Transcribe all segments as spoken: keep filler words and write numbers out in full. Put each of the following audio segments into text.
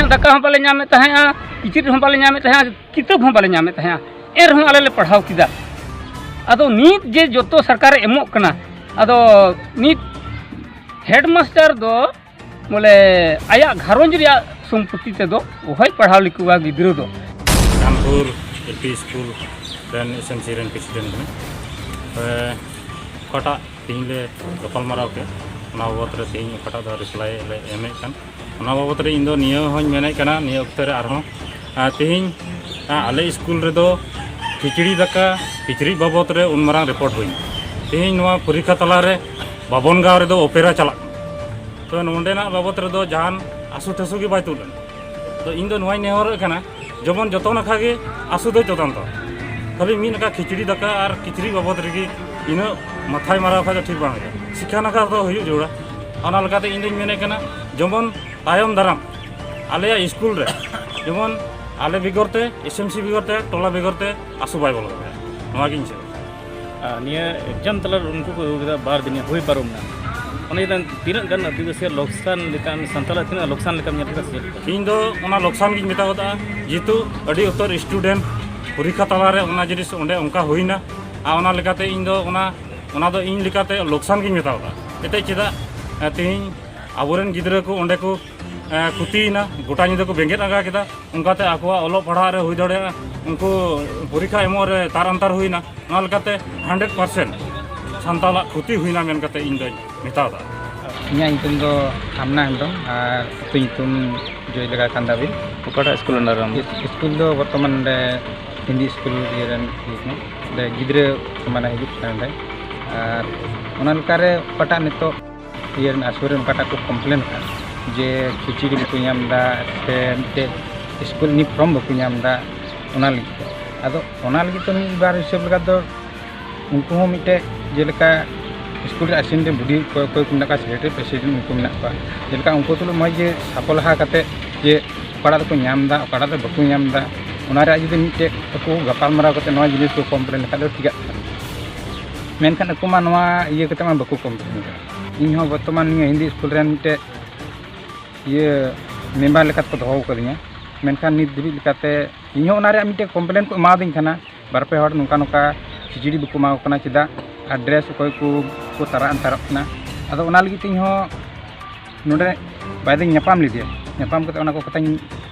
ᱫᱟᱠᱟ ᱦᱚᱸ ᱵᱟᱞᱮ ᱧᱟᱢᱮᱫ ᱛᱟᱦᱮᱸᱜᱼᱟ, ᱠᱤᱪᱨᱤᱡ ᱦᱚᱸ ᱵᱟᱞᱮ ᱧᱟᱢᱮᱫ ᱛᱟᱦᱮᱸᱜᱼᱟ, ᱠᱤᱛᱟᱹᱵ ᱦᱚᱸ ᱵᱟᱞᱮ ᱧᱟᱢᱮᱫ ᱛᱟᱦᱮᱸᱜᱼᱟ, ᱮᱱ ᱨᱮᱦᱚᱸ ᱟᱞᱮ ᱞᱮ ᱯᱟᱲᱦᱟᱣ ᱠᱮᱫᱟ᱾ ᱟᱫᱚ ᱱᱤᱛ ᱡᱮ ᱡᱚᱛᱚ ᱥᱚᱨᱠᱟᱨᱮ ᱮᱢᱚᱜ ᱠᱟᱱᱟ, ᱟᱫᱚ ᱱᱤᱛ ᱦᱮᱰᱢᱟᱥᱴᱟᱨ ᱫᱚ ᱵᱚᱞᱮ ᱟᱭᱟᱜ ᱜᱷᱟᱨᱚᱸᱡᱽ ᱨᱮᱭᱟᱜ ᱥᱚᱢᱯᱚᱛᱤ ᱛᱮᱫᱚ ᱚᱦᱚᱭ ᱯᱟᱲᱦᱟᱣ ᱞᱮᱠᱚᱣᱟ ᱜᱤᱫᱽᱨᱟᱹ ᱫᱚ᱾ ᱠᱟᱱᱯᱩᱨ ᱮᱞ ᱯᱤ ᱥᱠᱩᱞ ᱨᱮᱱ ᱮᱥ ᱮᱢ ᱥᱤ ᱨᱮᱱ ᱯᱨᱮᱥᱤᱰᱮᱱᱴ ᱠᱟᱱᱟᱭ᱾ ᱛᱚᱵᱮ ᱚᱠᱟᱴᱟᱜ ᱛᱮᱦᱮᱧ ᱞᱮ ᱜᱟᱯᱟᱞᱢᱟᱨᱟᱣ ᱠᱮᱫ, ᱚᱱᱟ ᱵᱟᱵᱚᱛ ᱨᱮ ᱛᱮᱦᱮᱧ ᱚᱠᱟᱴᱟᱜ ᱫᱚ ᱨᱤᱯᱞᱟᱭ ᱞᱮ ᱮᱢᱮᱫ ᱠᱟᱱ, ᱚᱱᱟ ᱵᱟᱵᱚᱛ ᱨᱮ ᱤᱧ ᱫᱚ ᱱᱤᱭᱟᱹ ᱦᱚᱸᱧ ᱢᱮᱱᱮᱫ ᱠᱟᱱᱟ, ᱱᱤᱭᱟᱹ ᱚᱠᱛᱚ ᱨᱮ ᱟᱨᱦᱚᱸ, ᱟᱨ ᱛᱮᱦᱮᱧ, ᱟᱨ ᱟᱞᱮ ᱥᱠᱩᱞ ᱨᱮᱫᱚ ᱠᱷᱤᱪᱲᱤ ᱫᱟᱠᱟ, ᱠᱤᱪᱨᱤᱡ ᱵᱟᱵᱚᱛ ᱨᱮ ᱩᱱ ᱢᱟᱨᱟᱝ ᱨᱤᱯᱳᱨᱴ ᱦᱩᱭᱱᱟ᱾ ᱛᱮᱦᱮᱧ ᱱᱚᱣᱟ ᱯᱚᱨᱤᱠᱠᱷᱟ ᱛᱟᱞᱟᱨᱮ ᱵᱟᱵᱚᱱ ᱜᱟᱶ ᱨᱮᱫᱚ ᱚᱯᱮᱨᱟ ᱪᱟᱞᱟᱜ ᱠᱟᱱᱟ᱾ ᱛᱚ, ᱱᱚᱸᱰᱮᱱᱟᱜ ᱵᱟᱵᱚᱛ ᱨᱮᱫᱚ ᱡᱟᱦᱟᱱ ᱟᱥᱩ ᱴᱷᱟᱹᱥᱩ ᱜᱮ ᱵᱟᱭ ᱛᱩᱫ ᱞᱮᱱᱟ᱾ ᱛᱚ, ᱤᱧ ᱫᱚ ᱱᱚᱣᱟᱧ ᱱᱮᱦᱚᱨᱚᱜ ᱠᱟᱱᱟ, ᱡᱮᱢᱚᱱ ᱡᱚᱛᱚ ᱱᱟᱠᱷᱟ ᱜᱮ ᱟᱥᱩ ᱫᱚ ᱪᱮᱛᱟᱱ ᱛᱚ, ᱠᱷᱟᱹᱞᱤ ᱢᱤᱫ ᱱᱟᱠᱷᱟ ᱠᱷᱤᱪᱲᱤ ᱫᱟᱠᱟ ᱟᱨ ᱠᱤᱪᱨᱤᱡ ᱵᱟᱵᱚᱛ ᱨᱮᱜᱮ ᱤᱱᱟᱹᱜ ᱢᱟᱛᱷᱟᱭ ᱢᱟᱨᱟᱣ ᱠᱷᱟᱡ ᱫᱚ ᱴᱷᱤᱠ ᱵᱟᱝ ᱦᱩᱭᱩᱜᱼᱟ᱾ ᱥᱤᱠᱠᱷᱟ ᱱᱟᱠᱷᱟ ᱫᱚ ᱦᱩᱭᱩᱜ ᱡᱟᱹᱨᱩᱲᱟ᱾ ᱚᱱᱟ ᱞᱮᱠᱟᱛᱮ ᱤᱧ ᱫᱩᱧ ᱢᱮᱱᱮᱫ ᱠᱟᱱᱟ, ᱡᱮᱢᱚᱱ ᱛᱟᱭᱚᱢ ᱫᱟᱨᱟᱢ ᱟᱞᱮᱭᱟᱜ ᱥᱠᱩᱞ ᱨᱮ ᱡᱮᱢᱚᱱ ᱟᱞᱮ ᱵᱮᱜᱚᱨ ᱛᱮ, ᱮᱥ ᱮᱢ ᱥᱤ ᱵᱮᱜᱚᱨ ᱛᱮ, ᱴᱚᱞᱟ ᱵᱮᱜᱚᱨ ᱛᱮ ᱟᱥᱩ ᱵᱟᱭ ᱵᱚᱞᱚ ᱫᱟᱲᱮᱭᱟᱜᱼᱟ, ᱱᱚᱣᱟ ᱜᱤᱧ ᱪᱟᱹᱭᱟ᱾ ᱟᱨ ᱱᱤᱭᱟᱹ ᱮᱠᱡᱟᱢ ᱛᱟᱞᱟᱨᱮ ᱩᱱᱠᱩ ᱠᱚ ᱟᱹᱜᱩ ᱠᱮᱫᱟ ᱵᱟᱨ ᱫᱤᱱ ᱦᱩᱭ ᱯᱟᱨᱚᱢ ᱮᱱᱟ, ᱚᱱᱟ ᱤᱭᱟᱹᱛᱮ ᱛᱤᱱᱟᱹᱜ ᱜᱟᱱ ᱟᱹᱫᱤᱵᱟᱹᱥᱤᱭᱟᱜ ᱞᱚᱠᱥᱟᱱ ᱞᱮᱠᱟ, ᱥᱟᱱᱛᱟᱲᱟᱜ ᱛᱤᱱᱟᱹᱜ ᱞᱚᱠᱥᱟᱱ ᱞᱮᱠᱟᱢ ᱧᱮᱞ ᱠᱮᱫᱟ ᱥᱮ ᱪᱮᱫ ᱞᱮᱠᱟ? ᱤᱧ ᱫᱚ ᱚᱱᱟ ᱞᱚᱠᱥᱟᱱ ᱜᱤᱧ ᱢᱮᱛᱟᱣ ᱠᱟᱫᱟ, ᱡᱮᱦᱮᱛᱩ ᱟᱹᱰᱤ ᱩᱛᱟᱹᱨ ᱥᱴᱩᱰᱮᱱᱴ ᱯᱚᱨᱤᱠᱠᱷᱟ ᱛᱟᱞᱟᱨᱮ ᱚᱱᱟ ᱡᱤᱱᱤᱥ ᱚᱸᱰᱮ ᱚᱱᱠᱟ ᱦᱩᱭᱱᱟ, ᱟᱨ ᱚᱱᱟ ᱞᱮᱠᱟᱛᱮ ᱤᱧ ᱫᱚ ᱚᱱᱟ, ᱚᱱᱟ ᱫᱚ ᱤᱧ ᱞᱮᱠᱟᱛᱮ ᱞᱚᱠᱥᱟᱱ ᱜᱤᱧ ᱢᱮᱛᱟᱣ ᱠᱟᱫᱟ᱾ ᱮᱱᱛᱮᱫ ᱪᱮᱫᱟᱜ, ᱮ, ᱛᱮᱦᱮᱧ ᱟᱵᱚᱨᱮᱱ ᱜᱤᱫᱽᱨᱟᱹ ᱠᱚ ᱚᱸᱰᱮ ᱠᱚ, ᱮ, ᱠᱷᱚᱛᱤᱭᱮᱱᱟ, ᱜᱚᱴᱟ ᱧᱤᱫᱟᱹ ᱠᱚ ᱵᱮᱸᱜᱮᱫ ᱟᱸᱜᱟ ᱠᱮᱫᱟ, ᱚᱱᱠᱟᱛᱮ ᱟᱠᱚᱣᱟᱜ ᱚᱞᱚᱜ ᱯᱟᱲᱦᱟᱜ ᱨᱮ ᱦᱩᱭ ᱫᱟᱲᱮᱭᱟᱜᱼᱟ, ᱩᱱᱠᱩ ᱯᱚᱨᱤᱠᱠᱷᱟ ᱮᱢᱚᱜ ᱨᱮ ᱛᱟᱨ ᱟᱱᱛᱟᱨ ᱦᱩᱭᱱᱟ᱾ ᱚᱱᱟ ᱞᱮᱠᱟᱛᱮ ᱦᱟᱱᱰᱨᱮᱰ ᱯᱟᱨᱥᱮᱱᱴ ᱥᱟᱱᱛᱟᱲᱟᱜ ᱠᱷᱚᱛᱤ ᱦᱩᱭᱱᱟ ᱢᱮᱱ ᱠᱟᱛᱮ ᱤᱧ ᱫᱚᱧ ᱢᱮᱛᱟᱣᱫᱟ᱾ ᱤᱧᱟᱹᱜ ᱧᱩᱛᱩᱢ ᱫᱚ ᱟᱢᱱᱟ ᱦᱮᱢᱵᱨᱚᱢ ᱟᱨ ᱟᱹᱛᱩ ᱧᱩᱛᱩᱢ ᱡᱚᱭᱞᱮᱜᱟ ᱠᱟᱱᱫᱟᱵᱤᱞ᱾ ᱚᱠᱟᱴᱟᱜ ᱥᱠᱩᱞ under ᱨᱮ ᱟᱢ ᱫᱚ? ᱤᱥ-, ᱥᱠᱩᱞ ᱫᱚ ᱵᱚᱨᱛᱚᱢᱟᱱ ᱱᱚᱰᱮ ᱦᱤᱱᱫᱤ ᱥᱠᱩᱞ ᱤᱭᱟᱹ ᱨᱮᱱ ᱤᱭᱟᱹ ᱠᱟᱱᱟ᱾ ᱚᱸᱰᱮ ᱜᱤᱫᱽᱨᱟᱹ ᱢᱟᱱᱮ ᱦᱤᱡᱩᱜ ᱠᱟᱱᱟ ᱱᱚᱰᱮ᱾ ᱟᱨ ᱚᱱᱟ ᱞᱮᱠᱟᱨᱮ ᱚᱠᱟᱴᱟᱜ ᱱᱤᱛᱚᱜ ᱤᱭᱟᱹ ᱨᱮᱱ ᱟᱹᱥᱩᱞ ᱨᱮᱱ ᱚᱠᱟᱴᱟᱜ ᱠᱚ ᱠᱚᱢᱯᱞᱮᱱ ᱠᱟᱱ ᱡᱮ ᱠᱷᱤᱪᱲᱤ ᱵᱟᱠᱚ ᱧᱟᱢ ᱮᱫᱟ ᱥᱮ ᱢᱤᱫᱴᱮᱡ ᱥᱠᱩᱞ ᱤᱭᱩᱱᱤᱯᱷᱚᱨᱢ ᱵᱟᱠᱚ ᱧᱟᱢ ᱮᱫᱟ, ᱚᱱᱟ ᱞᱟᱹᱜᱤᱫ ᱛᱮ᱾ ᱟᱫᱚ ᱚᱱᱟ ᱞᱟᱹᱜᱤᱫ ᱛᱮ ᱢᱤᱫ ᱵᱟᱨ ᱦᱤᱥᱟᱹᱵ ᱞᱮᱠᱟ ᱫᱚ ᱩᱱᱠᱩ ᱦᱚᱸ ᱢᱤᱫᱴᱮᱡ ᱡᱮᱞᱮᱠᱟ ᱥᱠᱩᱞ ᱨᱮ ᱟᱥᱮᱱ ᱨᱮ ᱵᱩᱰᱷᱤ ᱚᱠᱚᱭ ᱚᱠᱚᱭ ᱠᱚ ᱢᱮᱱᱟᱜ ᱠᱚᱣᱟ, ᱥᱮᱠᱨᱮᱴᱟᱨᱤ ᱯᱨᱮᱥᱤᱰᱮᱱᱴ ᱩᱱᱠᱩ ᱢᱮᱱᱟᱜ ᱠᱚᱣᱟ, ᱡᱮᱞᱮᱠᱟ ᱩᱱᱠᱩ ᱛᱩᱞᱩᱡ ᱢᱚᱡᱽ ᱜᱮ ᱥᱟᱯᱷᱟ ᱞᱟᱦᱟ ᱠᱟᱛᱮ ᱡᱮ ᱚᱠᱟᱴᱟᱜ ᱫᱚᱠᱚ ᱧᱟᱢ ᱮᱫᱟ, ᱚᱠᱟᱴᱟᱜ ᱫᱚ ᱵᱟᱠᱚ ᱧᱟᱢ ᱮᱫᱟ, ᱚᱱᱟ ᱨᱮᱭᱟᱜ ᱡᱩᱫᱤ ᱢᱤᱫᱴᱮᱡ ᱟᱠᱚ ᱜᱟᱯᱟᱞ ᱢᱟᱨᱟᱣ ᱠᱟᱛᱮ ᱱᱚᱣᱟ ᱡᱤᱱᱤᱥ ᱠᱚ ᱠᱚᱢᱯᱞᱮᱱ ᱞᱮᱠᱷᱟᱡ ᱫᱚ ᱴᱷᱤᱠᱟᱜ ᱠᱟᱱᱟ᱾ ᱢᱮᱱᱠᱷᱟᱱ ᱟᱠᱚ ᱢᱟ ᱱᱚᱣᱟ ᱤᱭᱟᱹ ᱠᱟᱛᱮ ᱢᱟ ᱵᱟᱠᱚ ᱠᱚᱢᱯᱞᱮᱱ ᱠᱟᱱᱟ᱾ ᱤᱧ ᱦᱚᱸ ᱵᱚᱨᱛᱚᱢᱟᱱ ᱱᱤᱭᱟᱹ ᱦᱤᱱᱫᱤ ᱥᱠᱩᱞ ᱨᱮᱱ ᱢᱤᱫᱴᱮᱡ ᱤᱭᱟᱹ ᱢᱮᱢᱵᱟᱨ ᱞᱮᱠᱟ ᱛᱮᱠᱚ ᱫᱚᱦᱚ ᱟᱠᱟᱫᱤᱧᱟ᱾ ᱢᱮᱱᱠᱷᱟᱱ ᱱᱤᱛ ᱫᱷᱟᱹᱵᱤᱡ ᱞᱮᱠᱟᱛᱮ ᱤᱧᱦᱚᱸ ᱚᱱᱟ ᱨᱮᱭᱟᱜ ᱢᱤᱫᱴᱮᱱ ᱠᱚᱢᱯᱞᱮᱱ ᱠᱚ ᱮᱢᱟᱣᱟᱫᱤᱧ ᱠᱟᱱᱟ, ᱵᱟᱨ ᱯᱮ ᱦᱚᱲ ᱱᱚᱝᱠᱟ ᱱᱚᱝᱠᱟ ᱠᱷᱤᱪᱲᱤ ᱵᱟᱠᱚ ᱮᱢᱟ ᱠᱚ ᱠᱟᱱᱟ ᱪᱮᱫᱟᱜ, ᱟᱨ ᱰᱨᱮᱥ ᱚᱠᱚᱭ ᱠᱚ ᱠᱚ ᱛᱟᱨᱟ ᱟᱱᱛᱟᱨᱚᱜ ᱠᱟᱱᱟ᱾ ᱟᱫᱚ ᱚᱱᱟ ᱞᱟᱹᱜᱤᱫ ᱛᱮ ᱤᱧᱦᱚᱸ ᱱᱚᱰᱮ ᱵᱟᱭ ᱫᱚᱧ ᱧᱟᱯᱟᱢ ᱞᱮᱫᱮᱭᱟ᱾ ᱧᱟᱯᱟᱢ ᱠᱟᱛᱮ ᱚᱱᱟ ᱠᱚ ᱠᱟᱛᱷᱟᱧ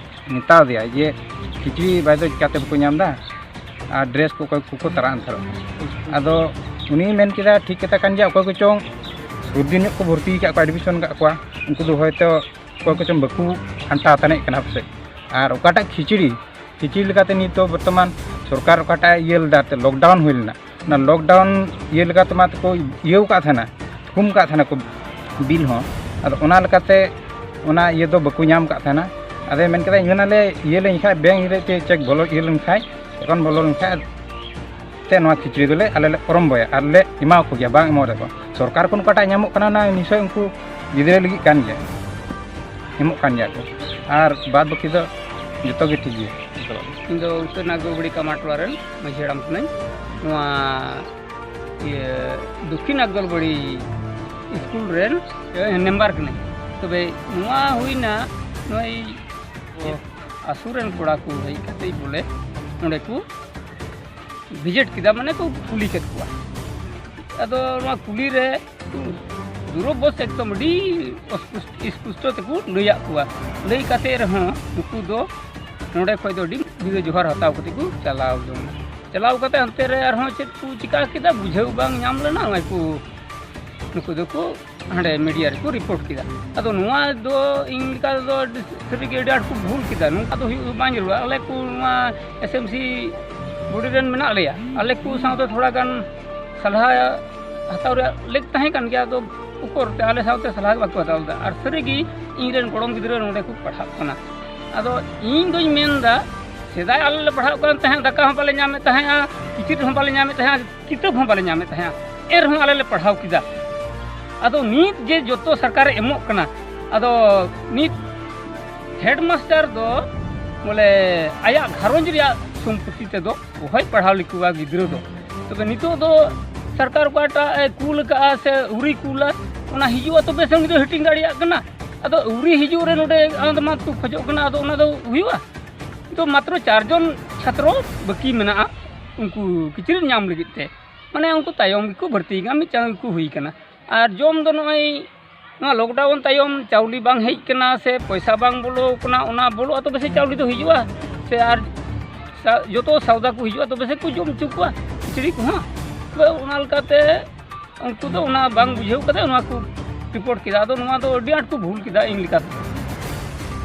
ᱢᱮᱛᱟᱣ ᱫᱮᱭᱟ ᱡᱮ ᱠᱷᱤᱪᱲᱤ ᱵᱟᱭ ᱫᱚ ᱪᱤᱠᱟᱹᱛᱮ ᱵᱟᱠᱚ ᱧᱟᱢ ᱮᱫᱟ, ᱟᱨ ᱰᱨᱮᱥ ᱠᱚ ᱚᱠᱚᱭ ᱠᱚᱠᱚ ᱛᱟᱨᱟ ᱟᱱᱛᱟᱨᱚᱜ ᱠᱟᱱᱟ᱾ ᱟᱫᱚ ᱩᱱᱤᱭ ᱢᱮᱱ ᱠᱮᱫᱟ ᱴᱷᱤᱠ ᱠᱟᱛᱷᱟ ᱠᱟᱱ ᱜᱮᱭᱟ, ᱚᱠᱚᱭ ᱠᱚᱪᱚᱝ ᱥᱩᱨ ᱫᱤᱱ ᱧᱚᱜ ᱠᱚ ᱵᱷᱚᱨᱛᱤ ᱟᱠᱟᱫ ᱠᱚᱣᱟ, ᱮᱰᱢᱤᱥᱚᱱ ᱟᱠᱟᱫ ᱠᱚᱣᱟ, ᱩᱱᱠᱩ ᱫᱚ ᱦᱚᱭᱛᱳ ᱚᱠᱚᱭ ᱠᱚᱪᱚᱝ ᱵᱟᱠᱚ ᱟᱱᱴᱟᱣ ᱛᱟᱱᱮᱜ ᱠᱟᱱᱟ ᱯᱟᱥᱮᱡ᱾ ᱟᱨ ᱚᱠᱟᱴᱟᱜ ᱠᱷᱤᱪᱲᱤ, ᱠᱷᱤᱪᱲᱤ ᱞᱮᱠᱟᱛᱮ ᱱᱤᱛ ᱫᱚ ᱵᱚᱨᱛᱚᱢᱟᱱ ᱥᱚᱨᱠᱟᱨ ᱚᱠᱟᱴᱟᱜ ᱤᱭᱟᱹ ᱞᱮᱫᱟ ᱛᱮ ᱞᱚᱠᱰᱟᱣᱩᱱ ᱦᱩᱭ ᱞᱮᱱᱟ, ᱚᱱᱟ ᱞᱚᱠᱰᱟᱣᱩᱱ ᱤᱭᱟᱹ ᱞᱮᱠᱟᱛᱮ ᱢᱟ ᱛᱮᱠᱚ ᱤᱭᱟᱹᱣ ᱟᱠᱟᱫ ᱛᱟᱦᱮᱱᱟ, ᱛᱷᱩᱠᱩᱢ ᱟᱠᱟᱫ ᱛᱟᱦᱮᱱᱟ ᱠᱚ ᱵᱤᱞ ᱦᱚᱸ᱾ ᱟᱫᱚ ᱚᱱᱟ ᱞᱮᱠᱟᱛᱮ ᱚᱱᱟ ᱤᱭᱟᱹ ᱫᱚ ᱵᱟᱠᱚ ᱧᱟᱢ ᱟᱠᱟᱫ ᱛᱟᱦᱮᱱᱟ᱾ ᱟᱫᱚ ᱢᱮᱱ ᱠᱮᱫᱟ ᱤᱧ ᱦᱚᱸ ᱱᱟᱞᱮ ᱤᱭᱟᱹ ᱞᱮᱱ ᱠᱷᱟᱡ ᱵᱮᱝᱠ ᱨᱮ ᱪᱮ ᱪᱮᱠ ᱵᱚᱞᱚ ᱤᱭᱟᱹ ᱞᱮᱱ ᱠᱷᱟᱡ, ᱮᱠᱟᱣᱩᱱᱴ ᱵᱚᱞᱚ ᱞᱮᱱ ᱠᱷᱟᱡ ᱛᱮ ᱱᱚᱣᱟ ᱠᱷᱤᱪᱲᱤ ᱫᱚᱞᱮ ᱟᱞᱮ ᱞᱮ ᱯᱚᱨᱚᱢ ᱵᱚᱭᱟ ᱟᱨ ᱞᱮ ᱮᱢᱟᱣ ᱠᱚ ᱜᱮᱭᱟ, ᱵᱟᱝ ᱮᱢᱚᱜ ᱨᱮᱦᱚᱸ᱾ ᱥᱚᱨᱠᱟᱨ ᱠᱷᱚᱱ ᱚᱠᱟᱴᱟᱜ ᱧᱟᱢᱚᱜ ᱠᱟᱱᱟ ᱚᱱᱟ ᱱᱤᱥᱪᱚᱭ ᱩᱱᱠᱩ ᱜᱤᱫᱽᱨᱟᱹ ᱞᱟᱹᱜᱤᱫ ᱠᱟᱱ ᱜᱮᱭᱟ, ᱮᱢᱚᱜ ᱠᱟᱱ ᱜᱮᱭᱟ ᱠᱚ᱾ ᱟᱨ ᱵᱟᱫ ᱵᱟᱹᱠᱤ ᱫᱚ ᱡᱚᱛᱚ ᱜᱮ ᱴᱷᱤᱠ ᱜᱮᱭᱟ᱾ ᱤᱧ ᱫᱚ ᱩᱛᱛᱚᱨ ᱱᱟᱜᱚᱨᱵᱟᱲᱤ ᱠᱟᱢᱟᱴ ᱴᱚᱞᱟ ᱨᱮᱱ ᱢᱟᱹᱡᱷᱤ ᱦᱟᱲᱟᱢ ᱠᱟᱹᱱᱟᱹᱧ᱾ ᱱᱚᱣᱟ ᱤᱭᱟᱹ ᱫᱚᱠᱠᱷᱤᱱ ᱱᱟᱜᱚᱨᱵᱟᱲᱤ ᱥᱠᱩᱞ ᱨᱮᱱ ᱢᱮᱢᱵᱟᱨ ᱠᱟᱹᱱᱟᱹᱧ᱾ ᱛᱚᱵᱮ ᱱᱚᱣᱟ ᱦᱩᱭᱱᱟ ᱱᱚᱜᱼᱚᱭ ᱟᱥᱩᱨ ᱨᱮᱱ ᱠᱚᱲᱟ ᱠᱚ ᱦᱮᱡ ᱠᱟᱛᱮ ᱵᱚᱞᱮ ᱱᱚᱰᱮ ᱠᱚ ᱵᱷᱤᱡᱤᱴ ᱠᱮᱫᱟ, ᱢᱟᱱᱮ ᱠᱚ ᱠᱩᱞᱤ ᱠᱮᱫ ᱠᱚᱣᱟ᱾ ᱟᱫᱚ ᱱᱚᱣᱟ ᱠᱩᱞᱤ ᱨᱮ ᱫᱩᱨᱚᱵᱚᱥ ᱮᱠᱫᱚᱢ ᱟᱹᱰᱤ ᱚᱥᱯᱩᱥ- ᱥᱯᱩᱥᱴᱚ ᱛᱮᱠᱚ ᱞᱟᱹᱭᱟᱫ ᱠᱚᱣᱟ᱾ ᱞᱟᱹᱭ ᱠᱟᱛᱮ ᱨᱮᱦᱚᱸ ᱱᱩᱠᱩ ᱫᱚ ᱱᱚᱰᱮ ᱠᱷᱚᱡ ᱫᱚ ᱟᱹᱰᱤ ᱵᱤᱫᱟᱹ ᱡᱚᱦᱟᱨ ᱦᱟᱛᱟᱣ ᱠᱟᱛᱮ ᱠᱚ ᱪᱟᱞᱟᱣ ᱡᱚᱝ ᱮᱱᱟ᱾ ᱪᱟᱞᱟᱣ ᱠᱟᱛᱮ ᱦᱟᱱᱛᱮ ᱨᱮ ᱟᱨᱦᱚᱸ ᱪᱮᱫ ᱠᱚ ᱪᱤᱠᱟ ᱠᱮᱫᱟ ᱵᱩᱡᱷᱟᱹᱣ ᱵᱟᱝ ᱧᱟᱢ ᱞᱮᱱᱟ᱾ ᱱᱚᱜᱼᱚᱭ ᱠᱚ ᱱᱩᱠᱩ ᱫᱚᱠᱚ ᱦᱟᱸᱰᱮ ᱢᱤᱰᱤᱭᱟ ᱨᱮᱠᱚ ᱨᱤᱯᱳᱨᱴ ᱠᱮᱫᱟ᱾ ᱟᱫᱚ ᱱᱚᱣᱟ ᱫᱚ ᱤᱧ ᱞᱮᱠᱟ ᱫᱚ ᱥᱟᱹᱨᱤᱜᱮ ᱟᱹᱰᱤ ᱟᱸᱴ ᱠᱚ ᱵᱷᱩᱞ ᱠᱮᱫᱟ᱾ ᱱᱚᱝᱠᱟ ᱫᱚ ᱦᱩᱭᱩᱜ ᱵᱟᱝ ᱡᱟᱹᱨᱩᱲᱟ᱾ ᱟᱞᱮ ᱠᱚ ᱱᱚᱣᱟ ᱮᱥ ᱮᱢ ᱥᱤ ᱵᱚᱰᱤ ᱨᱮᱱ ᱢᱮᱱᱟᱜ ᱞᱮᱭᱟ, ᱟᱞᱮ ᱠᱚ ᱥᱟᱶᱛᱮ ᱛᱷᱚᱲᱟ ᱜᱟᱱ ᱥᱟᱞᱦᱟ ᱦᱟᱛᱟᱣ ᱨᱮᱭᱟᱜ ᱞᱮᱠ ᱛᱟᱦᱮᱸ ᱠᱟᱱ ᱜᱮᱭᱟ᱾ ᱟᱫᱚ ᱩᱠᱩᱨ ᱛᱮ ᱟᱞᱮ ᱥᱟᱶᱛᱮ ᱥᱟᱞᱦᱟ ᱜᱮ ᱵᱟᱠᱚ ᱦᱟᱛᱟᱣ ᱞᱮᱫᱟ᱾ ᱟᱨ ᱥᱟᱹᱨᱤᱜᱮ ᱤᱧ ᱨᱮᱱ ᱜᱚᱲᱚᱢ ᱜᱤᱫᱽᱨᱟᱹ ᱱᱚᱰᱮ ᱠᱚ ᱯᱟᱲᱦᱟᱜ ᱠᱟᱱᱟ᱾ ᱟᱫᱚ ᱤᱧ ᱫᱚᱧ ᱢᱮᱱᱫᱟ, ᱥᱮᱫᱟᱭ ᱟᱞᱮ ᱞᱮ ᱯᱟᱲᱦᱟᱜ ᱠᱟᱱ ᱛᱟᱦᱮᱸᱫ, ᱫᱟᱠᱟ ᱦᱚᱸ ᱵᱟᱞᱮ ᱧᱟᱢᱮᱫ ᱛᱟᱦᱮᱸᱫᱼᱟ, ᱠᱤᱪᱨᱤᱡ ᱦᱚᱸ ᱵᱟᱞᱮ ᱧᱟᱢᱮᱫ ᱛᱟᱦᱮᱸᱫᱼᱟ, ᱠᱤᱛᱟᱹᱵ ᱦᱚᱸ ᱵᱟᱞᱮ ᱧᱟᱢᱮᱫ ᱛᱟᱦᱮᱸᱫᱼᱟ, ᱮᱱ ᱨᱮᱦᱚᱸ ᱟᱞᱮ ᱞᱮ ᱯᱟᱲᱦᱟᱣ ᱠᱮᱫᱟ᱾ ᱟᱫᱚ ᱱᱤᱛ ᱡᱮ ᱡᱚᱛᱚ ᱥᱚᱨᱠᱟᱨᱮ ᱮᱢᱚᱜ ᱠᱟᱱᱟ, ᱟᱫᱚ ᱱᱤᱛ ᱦᱮᱰᱢᱟᱥᱴᱟᱨ ᱫᱚ ᱵᱚᱞᱮ ᱟᱭᱟᱜ ᱜᱷᱟᱨᱚᱸᱡᱽ ᱨᱮᱭᱟᱜ ᱥᱚᱢᱯᱚᱛᱤ ᱛᱮᱫᱚ ᱚᱦᱚᱭ ᱯᱟᱲᱦᱟᱣ ᱞᱮᱠᱚᱣᱟ ᱜᱤᱫᱽᱨᱟᱹ ᱫᱚ᱾ ᱛᱚᱵᱮ ᱱᱤᱛᱚᱜ ᱫᱚ ᱥᱚᱨᱠᱟᱨ ᱚᱠᱟᱴᱟᱜ ᱮ ᱠᱩᱞ ᱟᱠᱟᱫᱼᱟ ᱥᱮ ᱟᱹᱣᱨᱤ ᱠᱩᱞᱟ, ᱚᱱᱟ ᱦᱤᱡᱩᱜᱼᱟ ᱛᱚᱵᱮ ᱥᱮ ᱩᱱᱤ ᱫᱚ ᱦᱟᱹᱴᱤᱧ ᱫᱟᱲᱮᱭᱟᱜ ᱠᱟᱱᱟ᱾ ᱟᱫᱚ ᱟᱹᱣᱨᱤ ᱦᱤᱡᱩᱜ ᱨᱮ ᱱᱚᱰᱮ ᱟᱢ ᱫᱚ ᱢᱟ ᱠᱚ ᱠᱷᱚᱡᱚᱜ ᱠᱟᱱᱟ, ᱟᱫᱚ ᱚᱱᱟ ᱫᱚ ᱦᱩᱭᱩᱜᱼᱟ? ᱛᱚ ᱢᱟᱛᱨᱚ ᱪᱟᱨ ᱡᱚᱱ ᱪᱷᱟᱛᱨᱚ ᱵᱟᱹᱠᱤ ᱢᱮᱱᱟᱜᱼᱟ ᱩᱱᱠᱩ ᱠᱤᱪᱨᱤᱡ ᱧᱟᱢ ᱞᱟᱹᱜᱤᱫ ᱛᱮ, ᱢᱟᱱᱮ ᱩᱱᱠᱩ ᱛᱟᱭᱚᱢ ᱜᱮᱠᱚ ᱵᱟᱹᱲᱛᱤ ᱠᱟᱱᱟ, ᱢᱤᱫ ᱪᱟᱸᱫᱚ ᱜᱮᱠᱚ ᱦᱩᱭ ᱠᱟᱱᱟ᱾ ᱟᱨ ᱡᱚᱢ ᱫᱚ ᱱᱚᱜᱼᱚᱭ ᱱᱚᱣᱟ ᱞᱚᱠᱰᱟᱣᱩᱱ ᱛᱟᱭᱚᱢ ᱪᱟᱣᱞᱮ ᱵᱟᱝ ᱦᱮᱡ ᱠᱟᱱᱟ ᱥᱮ ᱯᱚᱭᱥᱟ ᱵᱟᱝ ᱵᱚᱞᱚ ᱠᱟᱱᱟ, ᱚᱱᱟ ᱵᱚᱞᱚᱜᱼᱟ ᱛᱚᱵᱮ ᱥᱮ ᱪᱟᱣᱞᱮ ᱫᱚ ᱦᱤᱡᱩᱜᱼᱟ, ᱥᱮ ᱟᱨ ᱥᱟ-, ᱡᱚᱛᱚ ᱥᱟᱣᱫᱟ ᱠᱚ ᱦᱤᱡᱩᱜᱼᱟ ᱛᱚᱵᱮ ᱥᱮ ᱠᱚ ᱡᱚᱢ ᱦᱚᱪᱚ ᱠᱚᱣᱟ ᱠᱤᱪᱨᱤᱡ ᱠᱚᱦᱚᱸ᱾ ᱛᱚᱵᱮ ᱚᱱᱟ ᱞᱮᱠᱟᱛᱮ ᱩᱱᱠᱩ ᱫᱚ ᱚᱱᱟ ᱵᱟᱝ ᱵᱩᱡᱷᱟᱹᱣ ᱠᱟᱛᱮ ᱱᱚᱣᱟ ᱠᱚ ᱨᱤᱯᱳᱨᱴ ᱠᱮᱫᱟ᱾ ᱟᱫᱚ ᱱᱚᱣᱟ ᱫᱚ ᱟᱹᱰᱤ ᱟᱸᱴ ᱠᱚ ᱵᱷᱩᱞ ᱠᱮᱫᱟ ᱤᱧ ᱞᱮᱠᱟᱛᱮ᱾